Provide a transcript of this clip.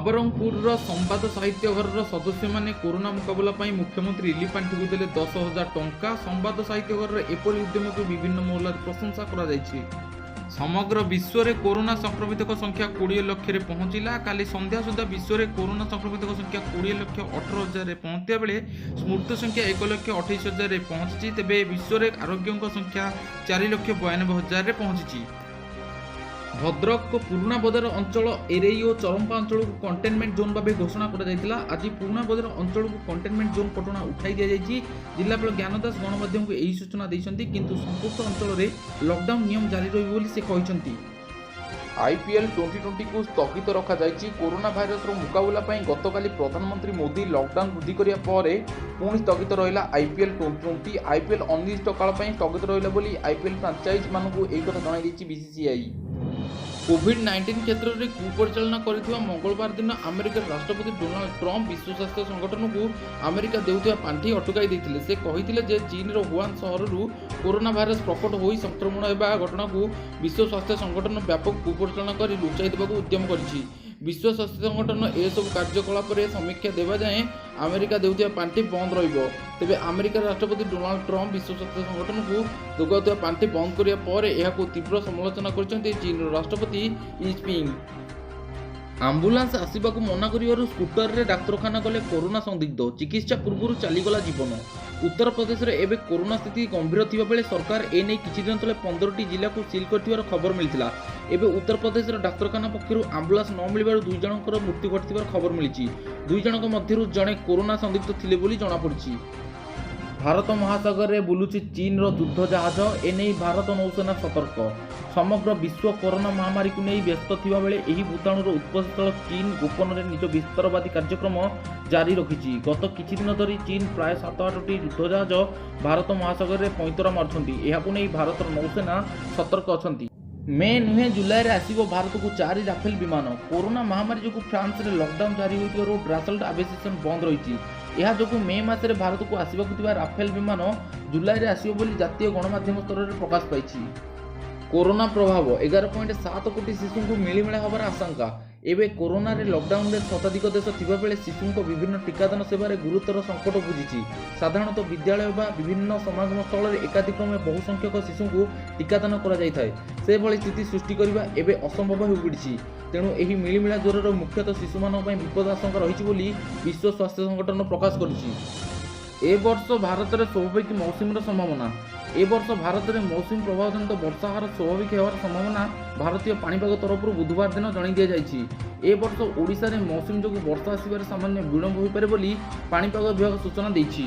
ନବରଙ୍ଗପୁରର ସମ୍ବାଦ ସାହିତ୍ୟ ଘରର ସଦସ୍ୟମାନେ କରୋନା ମୁକାବିଲା ପାଇଁ ମୁଖ୍ୟମନ୍ତ୍ରୀ ରିଲିଫ ପାଣ୍ଠିକୁ ଦେଲେ 10,000 ଟଙ୍କା। ସମ୍ବାଦ ସାହିତ୍ୟ ଘରର ଏପରି ଉଦ୍ୟମକୁ ବିଭିନ୍ନ ମହଲରେ ପ୍ରଶଂସା କରାଯାଇଛି। ସମଗ୍ର ବିଶ୍ୱରେ କରୋନା ସଂକ୍ରମିତଙ୍କ ସଂଖ୍ୟା 20 ଲକ୍ଷରେ ପହଞ୍ଚିଲା। କାଲି ସନ୍ଧ୍ୟା ସୁଦ୍ଧା ବିଶ୍ୱରେ କରୋନା ସଂକ୍ରମିତଙ୍କ ସଂଖ୍ୟା 20,18,000ରେ ପହଞ୍ଚିଥିବା ବେଳେ ମୃତ୍ୟୁ ସଂଖ୍ୟା 1,28,000ରେ ପହଞ୍ଚିଛି। ତେବେ ବିଶ୍ୱରେ ଆରୋଗ୍ୟଙ୍କ ସଂଖ୍ୟା 4,92,000ରେ ପହଞ୍ଚିଛି। ଭଦ୍ରକ ପୁରୁଣା ବଜାର ଅଞ୍ଚଳ, ଏରେଇ ଓ ଚରମ୍ପା ଅଞ୍ଚଳକୁ କଣ୍ଟେନମେଣ୍ଟ ଜୋନ୍ ଭାବେ ଘୋଷଣା କରାଯାଇଥିଲା। ଆଜି ପୁରୁଣା ବଜାର ଅଞ୍ଚଳକୁ କଣ୍ଟେନମେଣ୍ଟ ଜୋନ୍ କଟକଣା ଉଠାଇ ଦିଆଯାଇଛି। ଜିଲ୍ଲାପାଳ ଜ୍ଞାନ ଦାସ ଗଣମାଧ୍ୟମକୁ ଏହି ସୂଚନା ଦେଇଛନ୍ତି। କିନ୍ତୁ ସମ୍ପୃକ୍ତ ଅଞ୍ଚଳରେ ଲକଡାଉନ ନିୟମ ଜାରି ରହିବ ବୋଲି ସେ କହିଛନ୍ତି। ଆଇପିଏଲ୍ ଟ୍ୱେଣ୍ଟି ଟ୍ୱେଣ୍ଟିକୁ ସ୍ଥଗିତ ରଖାଯାଇଛି। କରୋନା ଭାଇରସର ମୁକାବିଲା ପାଇଁ ଗତକାଲି ପ୍ରଧାନମନ୍ତ୍ରୀ ମୋଦି ଲକଡାଉନ ବୃଦ୍ଧି କରିବା ପରେ ପୁଣି ସ୍ଥଗିତ ରହିଲା ଆଇପିଏଲ୍ ଟ୍ୱେଣ୍ଟି ଟ୍ୱେଣ୍ଟି। ଆଇପିଏଲ୍ ଅନିର୍ଦ୍ଦିଷ୍ଟ କାଳ ପାଇଁ ସ୍ଥଗିତ ରହିଲା ବୋଲି ଆଇପିଏଲ୍ ଫ୍ରାଞ୍ଚାଇଜମାନଙ୍କୁ ଏହି କଥା ଜଣାଇ ଦେଇଛି ବିସିସିଆଇ। କୋଭିଡ୍-19 କ୍ଷେତ୍ରରେ କୁପରିଚାଳନା କରିଥିବା ମଙ୍ଗଳବାର ଦିନ ଆମେରିକାର ରାଷ୍ଟ୍ରପତି ଡୋନାଲ୍ଡ ଟ୍ରମ୍ପ ବିଶ୍ୱ ସ୍ୱାସ୍ଥ୍ୟ ସଂଗଠନକୁ ଆମେରିକା ଦେଉଥିବା ପାଣ୍ଠି ଅଟକାଇ ଦେଇଥିଲେ। ସେ କହିଥିଲେ ଯେ ଚୀନର ହୁଆନ ସହରରୁ କରୋନା ଭାଇରସ ପ୍ରକଟ ହୋଇ ସଂକ୍ରମଣ ହେବା ଘଟଣାକୁ ବିଶ୍ୱ ସ୍ୱାସ୍ଥ୍ୟ ସଂଗଠନ ବ୍ୟାପକ କୁପରିଚାଳନା କରି ଲୁଚାଇ ଦେବାକୁ ଉଦ୍ୟମ କରିଛି। ବିଶ୍ୱ ସ୍ୱାସ୍ଥ୍ୟ ସଂଗଠନ ଏସବୁ କାର୍ଯ୍ୟକଳାପରେ ସମୀକ୍ଷା ଦେବା ଯାଏଁ ଆମେରିକା ଦେଉଥିବା ପାଣ୍ଠି ବନ୍ଦ ରହିବ। ତେବେ ଆମେରିକାର ରାଷ୍ଟ୍ରପତି ଡୋନାଲ୍ଡ ଟ୍ରମ୍ପ ବିଶ୍ୱ ସ୍ୱାସ୍ଥ୍ୟ ସଂଗଠନକୁ ଯୋଗାଉଥିବା ପାଣ୍ଠି ବନ୍ଦ କରିବା ପରେ ଏହାକୁ ତୀବ୍ର ସମାଲୋଚନା କରିଛନ୍ତି ଚୀନର ରାଷ୍ଟ୍ରପତି ଇ ଜିନପିଙ୍ଗ। ଆମ୍ବୁଲାନ୍ସ ଆସିବାକୁ ମନା କରିବାରୁ ସ୍କୁଟରରେ ଡାକ୍ତରଖାନା ଗଲେ କରୋନା ସନ୍ଦିଗ୍ଧ, ଚିକିତ୍ସା ପୂର୍ବରୁ ଚାଲିଗଲା ଜୀବନ। ଉତ୍ତରପ୍ରଦେଶରେ ଏବେ କରୋନା ସ୍ଥିତି ଗମ୍ଭୀର ଥିବା ବେଳେ ସରକାର ଏନେଇ କିଛି ଦିନ ତଳେ 15ଟି ଜିଲ୍ଲାକୁ ସିଲ୍ କରିଥିବାର ଖବର ମିଳିଥିଲା। ଏବେ ଉତ୍ତରପ୍ରଦେଶର ଡାକ୍ତରଖାନା ପକ୍ଷରୁ ଆମ୍ବୁଲାନ୍ସ ନ ମିଳିବାରୁ ଦୁଇ ଜଣଙ୍କର ମୃତ୍ୟୁ ଘଟିଥିବାର ଖବର ମିଳିଛି। ଦୁଇ ଜଣଙ୍କ ମଧ୍ୟରୁ ଜଣେ କରୋନା ସନ୍ଦିଗ୍ଧ ଥିଲେ ବୋଲି ଜଣାପଡ଼ିଛି। ଭାରତ ମହାସାଗରରେ ବୁଲୁଛି ଚୀନର ଯୁଦ୍ଧ ଜାହାଜ, ଏନେଇ ଭାରତ ନୌସେନା ସତର୍କ। ସମଗ୍ର ବିଶ୍ୱ କରୋନା ମହାମାରୀକୁ ନେଇ ବ୍ୟସ୍ତ ଥିବାବେଳେ ଏହି ଭୂତାଣୁର ଉତ୍ପତ୍ତିସ୍ଥଳ ଚୀନ ଗୋପନରେ ନିଜ ବିସ୍ତାରବାଦୀ କାର୍ଯ୍ୟକ୍ରମ ଜାରି ରଖିଛି। ଗତ କିଛି ଦିନ ଧରି ଚୀନ ପ୍ରାୟ ସାତ ଆଠଟି ଯୁଦ୍ଧ ଜାହାଜ ଭାରତ ମହାସାଗରରେ ପଇଁତରା ମାରୁଛନ୍ତି। ଏହାକୁ ନେଇ ଭାରତର ନୌସେନା ସତର୍କ ଅଛନ୍ତି। ମେ ନୁହେଁ, ଜୁଲାଇରେ ଆସିବ ଭାରତକୁ ଚାରି ରାଫେଲ ବିମାନ। କରୋନା ମହାମାରୀ ଯୋଗୁଁ ଫ୍ରାନ୍ସରେ ଲକଡାଉନ ଜାରି ହୋଇଥିବାରୁ ଡାସଲ୍ଟ ଆଭିଏସନ୍ ବନ୍ଦ ରହିଛି। ଏହା ଯୋଗୁଁ ମେ ମାସରେ ଭାରତକୁ ଆସିବାକୁ ଥିବା ରାଫେଲ ବିମାନ ଜୁଲାଇରେ ଆସିବ ବୋଲି ଜାତୀୟ ଗଣମାଧ୍ୟମ ସ୍ତରରେ ପ୍ରକାଶ ପାଇଛି। କରୋନା ପ୍ରଭାବ, 11.7 କୋଟି ଶିଶୁଙ୍କୁ ମିଳିମିଳା ହେବାର ଆଶଙ୍କା। ଏବେ କରୋନାରେ ଲକଡାଉନରେ ଶତାଧିକ ଦେଶ ଥିବାବେଳେ ଶିଶୁଙ୍କ ବିଭିନ୍ନ ଟିକାଦାନ ସେବାରେ ଗୁରୁତର ସଙ୍କଟ ଉପୁଜିଛି। ସାଧାରଣତଃ ବିଦ୍ୟାଳୟ ବା ବିଭିନ୍ନ ସମାଗମ ସ୍ଥଳରେ ଏକାଦିକ୍ରମେ ବହୁ ସଂଖ୍ୟକ ଶିଶୁଙ୍କୁ ଟିକାଦାନ କରାଯାଇଥାଏ। ସେଭଳି ସ୍ଥିତି ସୃଷ୍ଟି କରିବା ଏବେ ଅସମ୍ଭବ ହୋଇପଡ଼ିଛି। ତେଣୁ ଏହି ମିଳିମିଳା ଜ୍ୱରର ମୁଖ୍ୟତଃ ଶିଶୁମାନଙ୍କ ପାଇଁ ବିପଦ ଆଶଙ୍କା ରହିଛି ବୋଲି ବିଶ୍ୱ ସ୍ୱାସ୍ଥ୍ୟ ସଂଗଠନ ପ୍ରକାଶ କରିଛି। ଏ ବର୍ଷ ଭାରତରେ ସ୍ୱାଭାବିକ ମୌସୁମୀର ସମ୍ଭାବନା। ଏ ବର୍ଷ ଭାରତରେ ମୌସୁମୀ ପ୍ରଭାବଜନିତ ବର୍ଷା ହାର ସ୍ୱାଭାବିକ ହେବାର ସମ୍ଭାବନା ଭାରତୀୟ ପାଣିପାଗ ତରଫରୁ ବୁଧବାର ଦିନ ଜଣାଇ ଦିଆଯାଇଛି। ଏ ବର୍ଷ ଓଡ଼ିଶାରେ ମୌସୁମୀ ଯୋଗୁଁ ବର୍ଷା ଆସିବାରେ ସାମାନ୍ୟ ବିଳମ୍ବ ହୋଇପାରେ ବୋଲି ପାଣିପାଗ ବିଭାଗ ସୂଚନା ଦେଇଛି।